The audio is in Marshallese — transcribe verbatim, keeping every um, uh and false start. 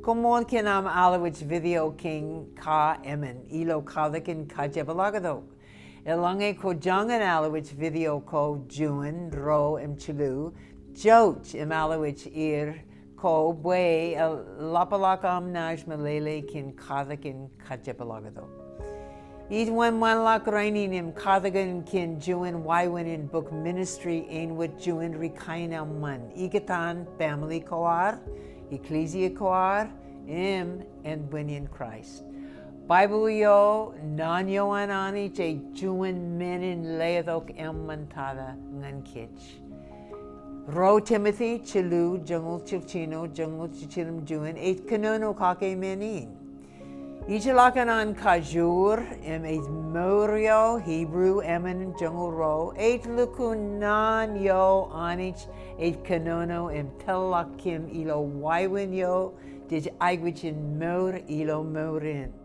Koṃṃool kōn aṃ alwōj video kein ka emān ilo katak in kajepḷaaktok. Eḷaññe kwō jañin alwōj video ko juon, ruo im jilu, jouj im alwōj er ko bwe eḷapḷọk aṃ naaj meḷeḷe kōn katak in kajepḷaaktok. Ij wōnṃaanḷọk rainin im katakin kōn juon wāween in bok ministry āinwōt juon ri kaenōṃṃan ikōtaan family ko ad, eklejia ko ad, im ānbwinnin Kraist. Baibōḷ eo, naan eo an Anij ej juon men in letok eṃṃan tata ñan kōj. Ruo Timote jilu, joñoul jiljino, joñoul jiljino im juon, ej kōnono kake men in. Ij lale kōn an kajoor im ej mour eo, Hibru emān joñoul ruo, ej lukkuun naan eo Anij ej kōnono im tōlḷọk kōm ilo wāween eo jej aikuj in mour ilo mour in.